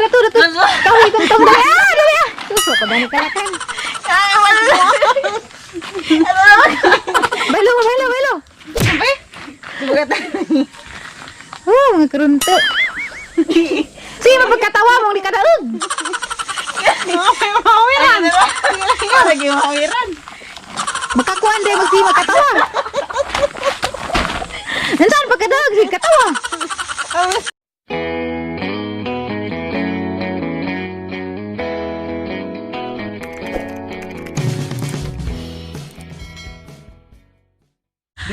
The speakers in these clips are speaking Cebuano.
Dato, dato. Kahoy tong tong dali. Ah, dali ah. Suso ko dani kalakan. Balo, balo, balo. Oh, mga karunto. Sige, mapagkatawa mong di kadaog. Mawiran. Lagi mawiran. Makakuan dahil magsi magkatawa. Nansan pagkadaog, sige katawa.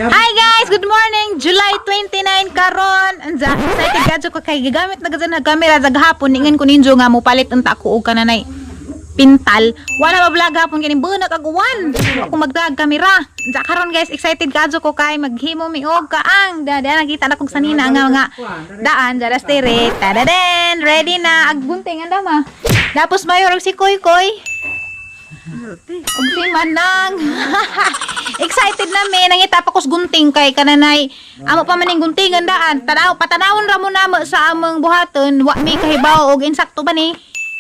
Hi guys, good morning. July 29 karon. Anza, excited gadyo ko kay gigamit na gazan na camera sa gahapon. Ingan ko ninjo nga mo palit unta ko og kananay pintal. Wala ba vlog hapon kini bunag ag uwan. Ako magdag kamera. Anza karon guys, excited gadyo ko kay maghimo mi og kaang. Da da nakita na kog sanina nga nga daan dara stere. Tadaden, ready na ag gunting andama. Tapos mayor og si Koy Koy. Ug si Manang. Excited na me nangita pa kos gunting kay kananay. Amo pa man ning gunting daan. Tanaw patanawon ra mo namo sa among buhaton. Wa mi kahibaw og insakto ba ni.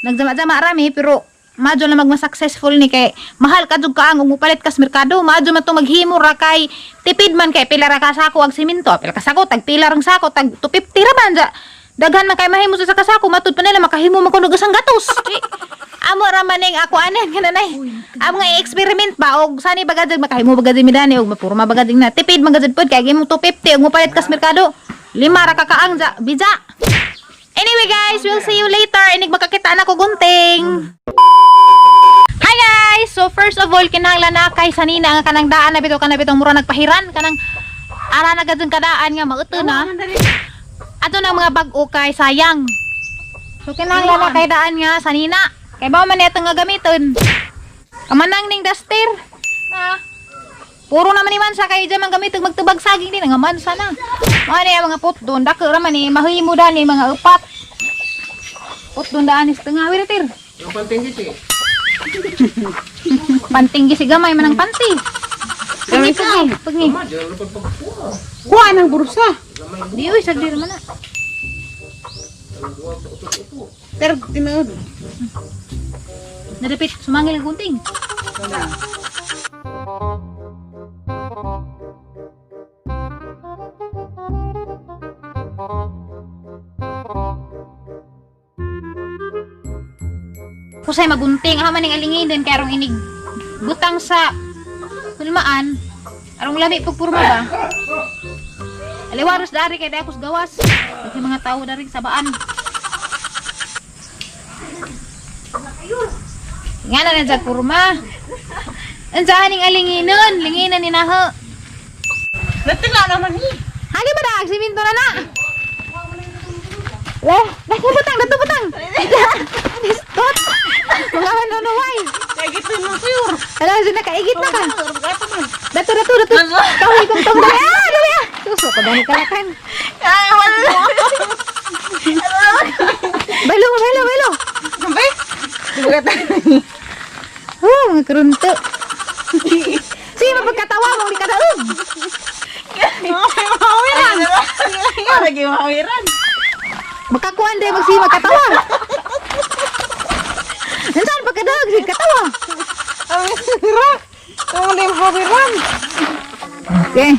Nagzama-zama ra mi pero madyo na magma successful ni kay mahal ka jud kaang ug mopalit kas merkado, madyo man to maghimo ra kay tipid man kay pila ra ka sako ang simento, pila ka sako, tag pila rang sako, tag 250 ra man ja. Daghan man kay mahimo sa kasako, matud pa nila makahimo man kuno og isang gatos. Di, amo ra man ning ako anan kananay. Amo nga i-experiment ba og sani ba gajud makahimo ba gajud mi dani og mapurma ba gajud na tipid man gajud pod kay gimong 250 ug mopalit kas merkado. Lima ra ka kaang ja, bija. Anyway guys, we'll see you later. Inig makakita na ko gunting. Hi guys! So first of all, kinahanglan na kay sanina nga kanang daan na bitaw kana bitaw mura nagpahiran kanang ara na gajud kadaan nga mauto na. Ato na mga bag-o kay sayang. So kinahanglan na kay daan nga sanina. Kay bao man ito nga gamiton. Kamanang ning duster. Na. Puro naman ni mansa kay dyan man gamiton magtubag saging din nga mansa na. Mga ni ang mga putdon dako ra man ni mahimo dani mga upat. Putdon daan is tunga wi tir. Yung panting gisi. Panting gisi gamay man ang panty. Pagi pagi pagi. Ma, diyan lang pagpagkuha. Kuha ng bursa. Di uy sagdi man na. Pero tinuod. Nadapit sumangil ang gunting. Kusay magunting, aha man ning alingin kay arong inig butang sa hulmaan. Arong lami pagpurma ba? Aliwaros dari kay dayakos gawas. Kasi mga tao dari sa baan. Nga na nandiyan kurma. Andiyan ning alinginon, linginan ni naho. Natila naman ni. Hali ba dag siminto na na. Le, dato butang, dato butang. Distot. Mga manunuway. Kaya gito mo sure. Ala, sino nakaigit na ka? Dato, dato, dato. Kahoy tong tong dali. Ah, dali ah. Suso ko dani kalakan. Balo, balo, balo. Oh, mga karunto. Sige, mapagkatawa mong di kadaog. Mawiran. Lagi mawiran. Makakuan dahil magsi magkatawa. Nansan pagkadaog, sige katawa. Ang sira. Ang di mawiran. Okay.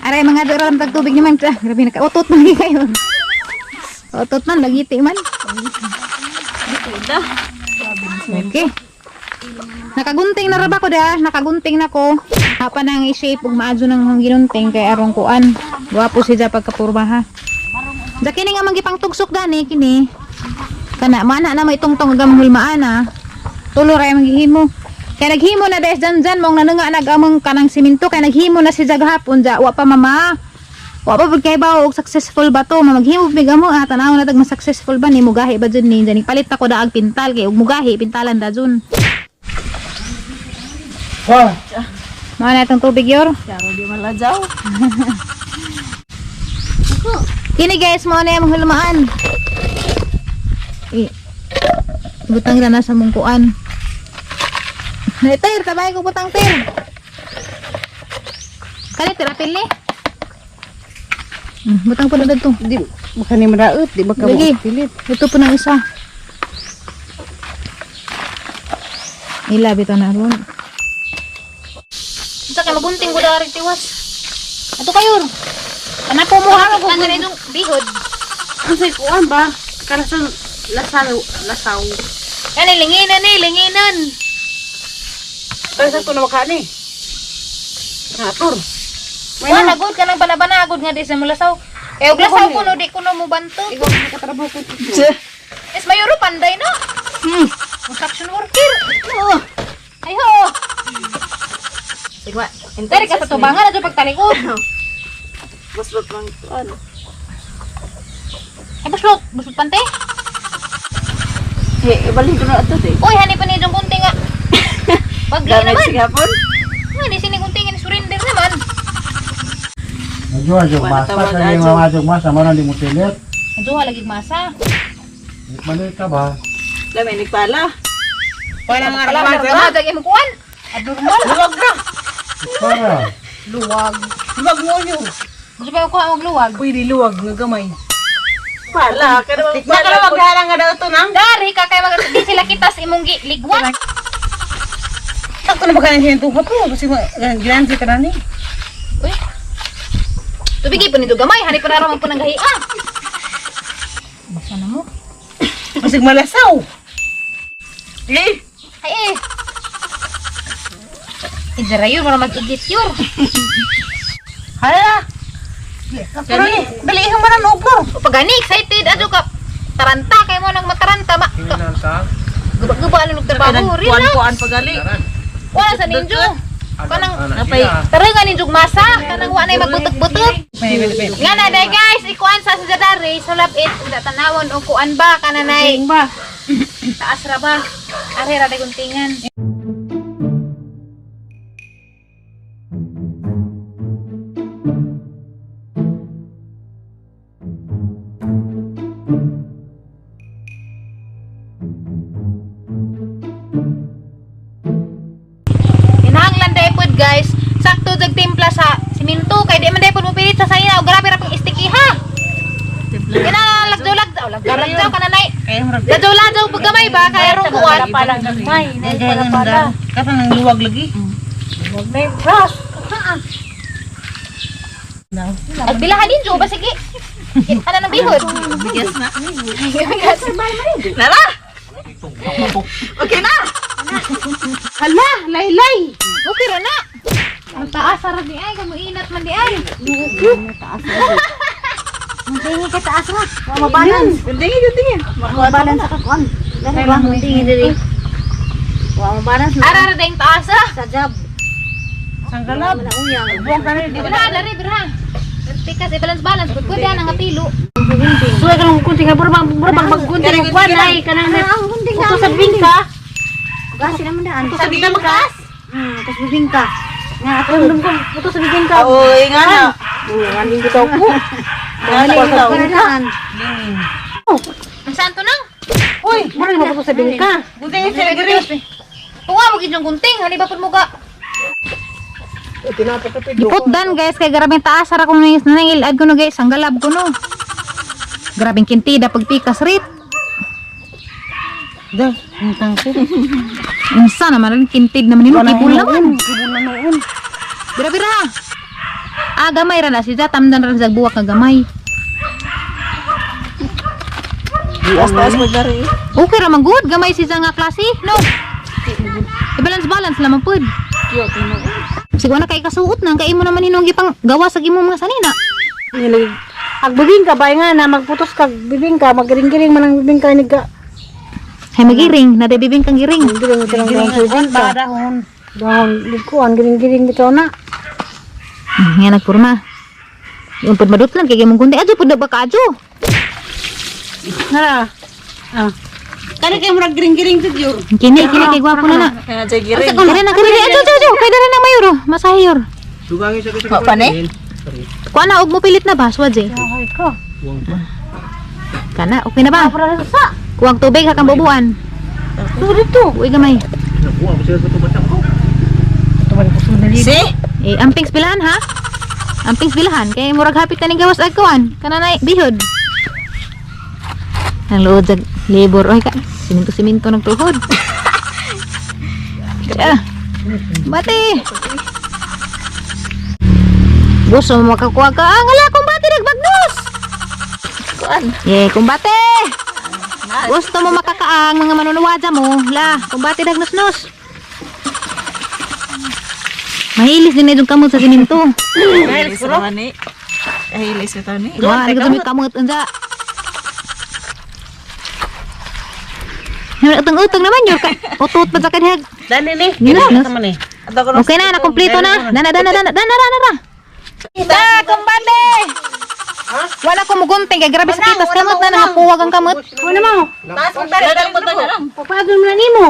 Aray, mga dora lang tagtubig naman. Ah, grabe na ka. Utot man lagi kayo. Utot man, lagiti man. Okay. Nakagunting na ra ba ko da? Nakagunting na ko. Hapa nang i-shape ug maadyo nang ginunting kay arong kuan. Gwapo siya pagkapurma ha. Da kini nga manggipang tugsok gani kini. Kana mana na may tungtong ag among hulmaan ah. Tulo ra yung maghihimo. Kay naghimo na des jan jan mong nanunga nag among kanang simento kay naghimo na si gahapon ja wa pa mama. Wa pa pud kay ba og successful ba to maghimo mig amo ah tanaw na tag mas successful ba ni mugahi ba jud ni jani palit ako daag pintal kay og mugahi pintalan da jud. Wah, Mao na itong tubig yor. Kaya di malajaw. Kini guys, mao na yung hulmaan. Eh, butang na na sa mungkuan. Na tir, tabay ko butang tir. Kani tir apil ni. Butang po na dito. Di. Baka ni maraot, di ba ka Lagi. pilit? Ito po ng isa. Ila bitaw na ron. Unsa kay magunting ko dari tiwas. Ato kayo. Ana po mo ha ano na itong bihod. Ang say kuan ba? Kalasan lasaw lasaw. Ani linginan ni linginan. Kalasan ko na makani. Natur. Wa na gud kanang banabanagod nga di sa mulasaw. Eh og lasaw ko no di ko no mo banto. Ikaw nakatrabaho ko. Es mayoro panday no. Construction worker. Oh. Ay ho. Sigwa. Dari ka sa tubangan adto pagtalikod. Buslot lang kuan. Ay buslot, buslot pante. Hey, ibalik ko na ato eh. Uy, hani pa ni itong kunting nga. Wag Gamit naman. si hapon. Nga, di sini kunting nga, surrender naman. Medyo adyo Wala masa tawag kay adyo. mga adyo masa mo di mo pilit. Ang duha lagi masa. Mali ka ba? Lamay ni pala. Wala nga Pala, pala, pala, imong kuwan. Abnormal. Luwag na. Para. Luwag. Luwag mo yun. Gusto pa ko og luwag. Pwede luwag nga gamay. Pala, kada pala. Nakalawag nga daw to nang. Dari ka kay mag di sila kita sa imong ligwat. Sakto na ba kanin siya po? Kasi gilan si tanan ni. Uy. Tubigi pa nito gamay, hani pa na raman po ng gahi. Ah. Basa na mo. Basig malasaw. Eh, Ay eh. Idara yun, wala mag-igit yun. hala. Pero ni, dali ihang manan og mo. O pag gani, excited, adyo ka. Taranta, kay mo nang mataranta. Ma, Hinanta. guba-guba, ano nagtrabaho. Relax. Kuan pagali. Wala sa ninjo. Kanang Napay. Tara nga ninjo masa, kanang wa nay magbutok-butok. Nga na day guys, ikuan sa Jadari, sulap it unda tanawon og kuan ba kananay ba? taas ra ba. Are ra day guntingan. Kinahanglan day pod guys, sakto dag timpla sa simento kay di man day pod mo pilit sa sanina og grabe ra pang sticky ha. Kinahanglan lagdaw lagdaw kananay. Kaya murag Ladyaw-ladyaw pag gamay ba kaya rong kuan. pala gamay, pala pala. Kata nang luwag lagi. Luwag na yung brush. Agbilahan din ba sige. Ano nang bihod? Bigas na. Bigas. Nara! Okay na! Hala, laylay! Okay ra na. Ang taas ra di ay kamo inat man di ay. Tingin ka taas mo. Wa mabalance. Guntingin, guntingin. Mabalance ka kuan. Dali ba tingin diri. Wa mabalance Ara ra ding taas ah. sa job. Sanggalab. Wala uyang. Buwang ka na, di ba? Bira dari bira. Pikas balance balance pud pwede ana nga pilo. Suway ka nang gunting ka bang bang maggunting og kuan ay kanang uto sa bingka. Gasi naman daan. Sa bingka magtaas. Tapos bibingka. Nga ato dum ko uto sa bibingka. Oy, nga na. Aning bitaw ko. Nga na ikaw. Daan. Ang saan to nang? Uy, Mura na maputo sa bingka. guntingin sila diri. Tuwa mo gid yung gunting, hani ba pud mo ga? Ipot dan guys kay grabeng taas ra ko nang nangilad ko no guys, ang galab ko no. Grabeng kintida pagpikas rit. Dal, ang tangko. Unsa naman rin kintid naman nino kibul naman. Kibul na noon. Bira bira. Ah, gamay ra na siya tamdan ra sa buwak nga gamay. Taas-taas mo dari. Okay ra man good, gamay siya nga klase, no. I-balance balance lamang pud. Siguro na kay kasuot nang kay imo naman hinong gipang gawa sa imo mga sanina. Nilag. Ag bibingka ba nga na magputos kag bibingka magiring-giring man ang bibingka ni ga. Hay magiring, na bibing kang giring. Giring ito lang dahon sa bibingka. Dahon. Dahon likuan giring-giring bitaw na. Nga nagpurma. Yung pud madutlan kay imong kundi adyo pud na ba ka adyo. Nara. Ah. Kani kay murag giring-giring jud yun. Kini kini kay gwapo na na. Kaya jay giring. Kini na kini adyo adyo adyo kay dala na mayoro, masahiyor. Dugangi sa kasi. Pa ne? Kuha na og mo pilit na ba swad eh. Ay ko. Kana okay na ba? Kuwag tubig ha kang bubuan. Dito. Uy gamay. Nabuha ko sila sa tubatang ko. Si? Eh, ampings bilahan ha? Ampings bilahan. Kay murag hapit na ning gawas agkuan. Kananay, bihod. Ang luod sa labor. Oy ka, siminto-siminto nagtuhod. Ah, bati. Gusto mo makakuha ka. Ah, ngala, kumbate nagbagnos. Kuan. Ye, kumbate. Gusto mo makakaang mga manunuwadya mo. La, kumbate nagnosnos. Mahilis din na yung kamot sa siminto. Kahilis ko ni. Kahilis ito ni. Wah, ano ko kamot unsa. Utong-utong naman yun. Utot pa sa kanhag. Dani ni. Ginas, nas. Tama ni. Okay na, nakumpleto na. Dana, dana, dana, dana, dana, dana. Da, kumbate! Wala ko mugunting kay grabe sa kitas kamot na nahapuwag ang kamot. Ano mo? Taas mo tara dali mo na lang. Pagpadon mo na nimo.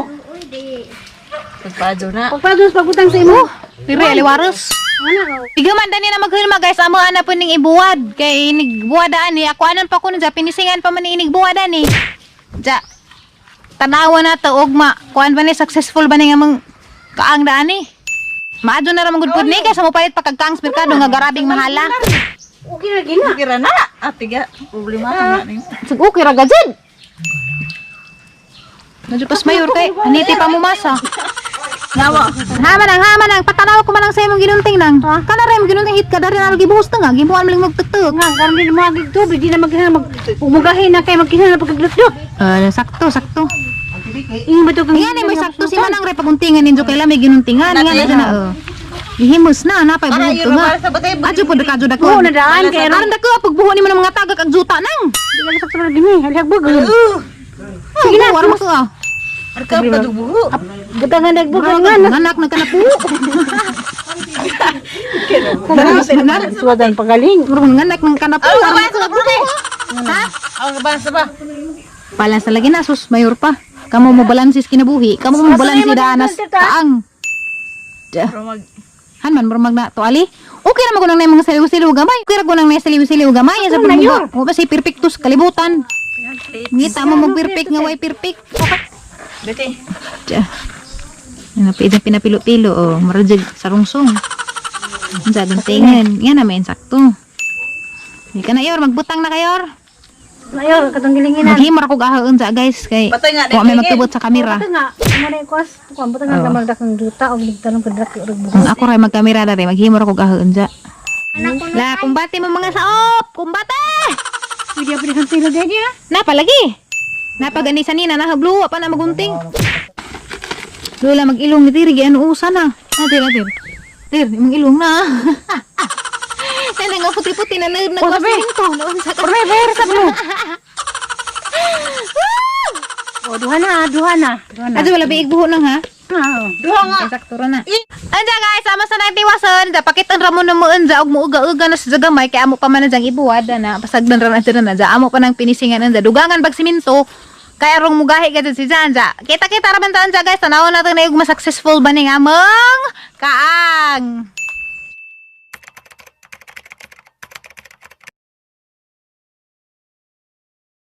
Pagpadyo na. Pagpadon sa pagbutang sa imo. Dire aliwaros. Ano? Iguman dani na maghulma guys, amo ana po ning ibuwad kay inigbuwadaan ni ako anan pa kuno ja pinisingan pa man ni inigbuwadan ni. Ja. Tanawa na to ugma, kuan ba ni successful ba ni nga mang kaang daan ni. Maadyo na ra man gud pud ni kaysa mo palit pa kag kaang sa merkado nga garabing mahala. Okay na gina. Kira na. Ate ga. Problema na ni. Sug okay ra gajud. Medyo pas mayor kay aniti pa mo masa. Nawa. Hama nang patanaw ko man ang sa imong ginunting nang. Kana ra imong ginunting hit ka dari na gibuhos ta nga gibuhan mo lang magtuktok. Nga karon di na mo agig tubig, di na magkinahanglan mag umugahin na kay magkinahanglan pagkaglutdot. Ah, sakto, sakto. Ingon ba to kang Nga ni may sakto si Manang re paguntingan ninyo kay lami ginuntingan nga na na. Oh. Gihimos na napay buhok to nga. Sa batay. Adyo po daka dako. Oo, na daan kay Aron dako pagbuho nimo ng mga tagak ag juta nang. Di na sakto na gini, halihag bug. Sige na, wala mo ko. Ah. Arka pa dubuho. Gatangan nagbugo nga na. Anak nagkanapu. Suwadan pagaling. Murag nganak ng kanapu. Ha? Ang ba sa ba? Balance na lagi na sus mayor pa. Kamo mo balansis kinabuhi. Kamo mo balansi daanas taang. Pero mag Han man murag na to ali. Okay ra man kunang na mga saliw-siliw gamay. Okay ra kunang na saliw-siliw gamay. Sa pagmuha. O ba si perfectus kalibutan. Ngita mo mag perfect nga way perfect. Bete. Tiya. Ano pa pinapilo-pilo oh, marajag sarungsong. Unsa guntingan. Nga na may insakto. Di ka na yor, magbutang na kayor. Mayor, katong gilinginan. Maghimor ako gahaon sa guys kay Patay nga, wa may nagtingin. magtubot sa kamera. Butang nga, mo na kuas, kuan butang nga kamagdak ng duta og ligtanong kadrak og buho. Kung ako ray magkamera dere, maghimor ako gahaon sa. La, kumbate mo mga saop! Kumbate! Pwede pa kang silo dyan niya. Napalagi. Napagani sa nina, nahabluwa pa na magunting. Lola, mag-ilong ni Tiri, ano usa na. Atir, atir. Tir, imong ilong na. Kaya nga puti-puti na nagwasin ko. Naunsa ka. Bayar sa mo. Oh, duha na, duha na. Duha na. Adyo, wala biig buho nang ha? Ah, Duha nga. Sakto ra na. Anja guys, sama sa nagtiwason, da pakitan ra mo na mo unja og muuga-uga na sa gamay kay amo pa man na diyang ibuwad na pasagdan ra na dyan na dya. Amo pa nang pinisingan anja dugangan bag siminto. Kay arong mugahi ka dyan si Janja. Kita-kita ra man ta anja guys, tanaw na to na yung mas successful ba ning among kaang.